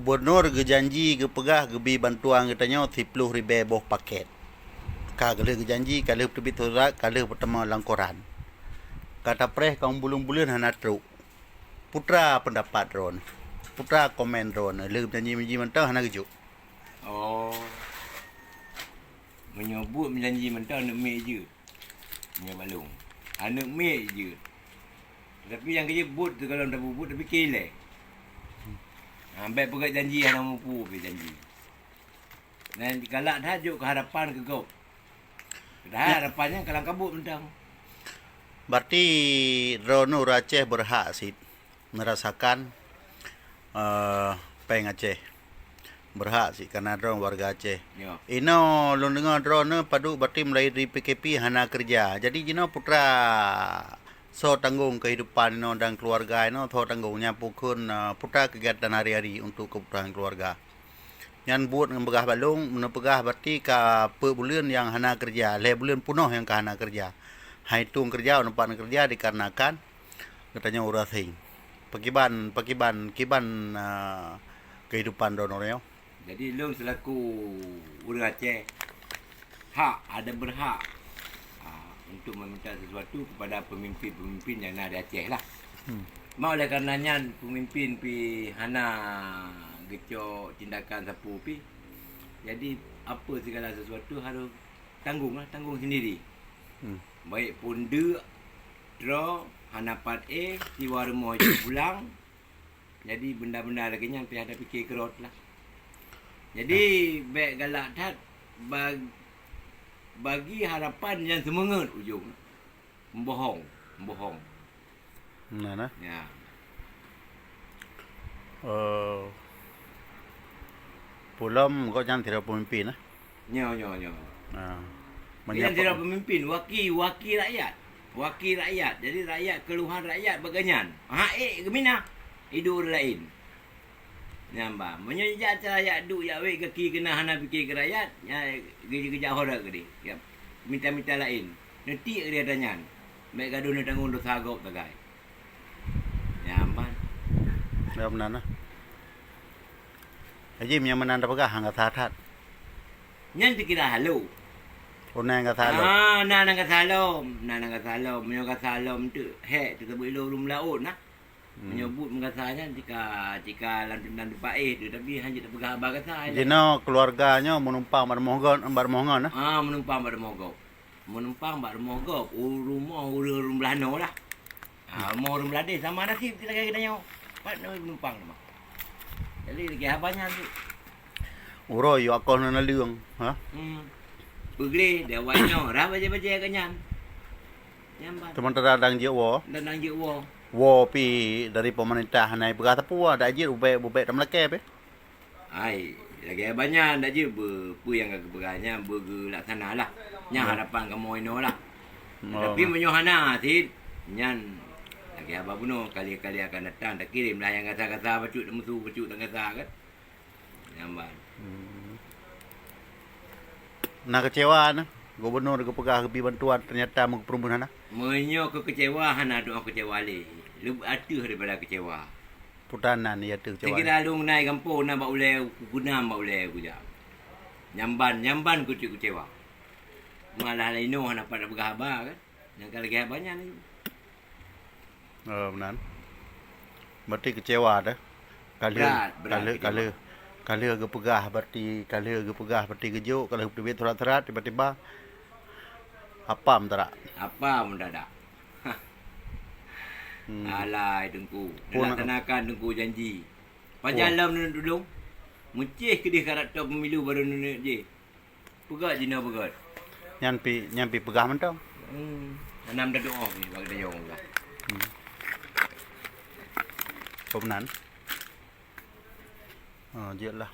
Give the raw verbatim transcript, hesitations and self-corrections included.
Gubernur geujanji geupeugah geubi bantuan geutanyoe siploh ribée boh paket. Ka lheueh geujanji, ka lheueh teubiet surat, ka lheueh peutamong lam koran. Ka tapreh ka buleuen-buleuen hana trok. Peue teuma peundapat droeneuh? Peue teuma komen droeneuh? Lheueh janji-janji mantong hana geujok. Oh. Meunyoe buet meujanji mantong aneuk miet jeuet. Meunyoe bak lôn. Aneuk miet jeuet. Tapi nyang keu jeuet buet teukalon tabu buet tapi keu ilée. Ha, bék peugét janji hana mupu pih janji. Dan galak that jok keu harapan keu gob. Padahai harapan nyan ka lam kabot mantong. Berarti droeneuh ureuëng Aceh berhak cit merasakan, eh, péng Aceh. Berhak cit karena droeneuh warga Aceh. Ya. Inoe lôn deungoe droeneuh padub berarti mulai dari P K P hana kerja. Jadi jinoe peue teuma soe tanggong kehidupan inoe dan keluarga inoe, soe tanggong nyan peue kheun, eh, peue teuma kegiatan hari-hari untuk kebutuhan keluarga. Nyan buet ngon peugah bak lôn, neupeugah berarti ka peuet buleuen nyang hana keureuja, lhée buleuen peunoh nyang ka hana keureuja. Hai tueng keureuja, nyoe pat keureuja dikarenakan geutanyoe ureuëng asing. Pakiban, pakiban, kiban, a, keuhidupan droeneuh nyoe? Jadi lôn seulaku ureuëng Aceh, hak, ada berhak, ah, untuk meminta sesuatu kepada pemimpin-pemimpin yang na di Aceh lah. Hmm. Cuma oleh karena nyan pemimpin pi hana geucok tindakan sapeue pi, jadi apa segala sesuatu harus tanggung lah, tanggung sendiri. Hmm. Baik pun deuk, droe, hana pat éh, siwa rumoh jih pulang, jadi benda-benda lagée nyan pih ada pikir keurot lah. Jadi bék galak that bag-, bagi harapan nyang seumeungeut ujong. Meubohong, meubohong. Nah, nah. Ya. Eh, Pulom gobnyan sidroe peumimpin, nah. Nyoe, nyoe, nyoe. Nah. Nyan sidroe peumimpin, waki, waki rakyat. Waki rakyat. Jadi rakyat, keluhan rakyat bak gobnyan. Hak ék geuminah, iduek ureuëng laén. Nyan ban. Meunyoe jak acara jak duek jak wék gaki keunan hana pike keu rakyat, nya geujak horot keudeh. Ya, mita-mita laén. Neutiek keudeh ata nyan. Bék gadoh neutanggong dosa gob sagai. Nyan ban. Ya, meunan nah. Haji, meunyoe meunan tapeugah hana that-that. Nyan teukira halo. Oh, na nyang gata lom. Ah, na nyang gata lom. Na nyang gata lom. Meunyoe gata lom tu hék teutabeuet ilong ureuëng meulaôt nah. Hmm. Meunyoe buet meugata nyan jika, jika lam teunang dipaéh tu, tapi hana jeuet tapeugah haba gata. Jinoe keuluwarga nyoe meunumpang bak rumoh gon, bak rumoh ngon nah. Ah, meunumpang bak rumoh gob. Meunumpang bak rumoh gob, u rumoh ureuëng-ureuëng beulanoe lah. Ha, rumoh ureuëng Bangladesh sama nasib lagée geutanyoe. Pat na meunumpang teuma. Jadi lagée haba nyan tu. Uroe yue akoh na naleueng, ha? Hmm. Peugleh di awak nyoe, rhah bajée-bajée geuh nyan. Nyan ban. Sementara dang jeuet woe. Dan dang jeuet woe. Woe pi dari pemerintah hana peugah sapeue, dak jeuet ubek-ubek tameulakée pi. Hai, lagée banyak dak jeuet be, peue nyang ka geupeugah nyan beugeulasana lah. Nyan harapan kamoe inoe lah. Tapi meunyoe hana cit, nyan lagée haba bunoe, kali-kali akan datang takirém lah nyang gasa-gasa bacut, meusu bacut dan gasa kan. Nyan ban. Hmm. Na keucewa na, gubernur geupeugah geubi bantuan ternyata meugeupeurumbun hana. Meunyoe keu keucewa hana doa keucewa lé, leubeh ateueh daripada keucewa. Putanan ya tu kecewa. Sekira lôn nai gampông na bak ulée, kukeunam bak ulée kujak. Nyamban, nyamban kucuk kecewa. Malah lainoe hana pat peugah haba kan. Nyang ka lagée haba nyan laju. Oh, meunan. Berarti kecewa dah. Kale, berat, berat kale, kecewa. Kale geupeugah berarti, kale geupeugah berarti geujok, kale geuteubiet surat-surat tiba-tiba apam tarak. Apam dadak. Hmm. Alai Teungku, dilaksanakan Teungku janji. Pajan lom neuneuek tulông. Meucéh keudeh karat tom pemilu baru neuneuek jih. Peugah jinoe beugét. Nyan pi, nyan pi peugah mantong. Hmm. Anam dah doa pi bagi dah jawang peugah. Hmm. Pemenan. Oh, jeuet lah.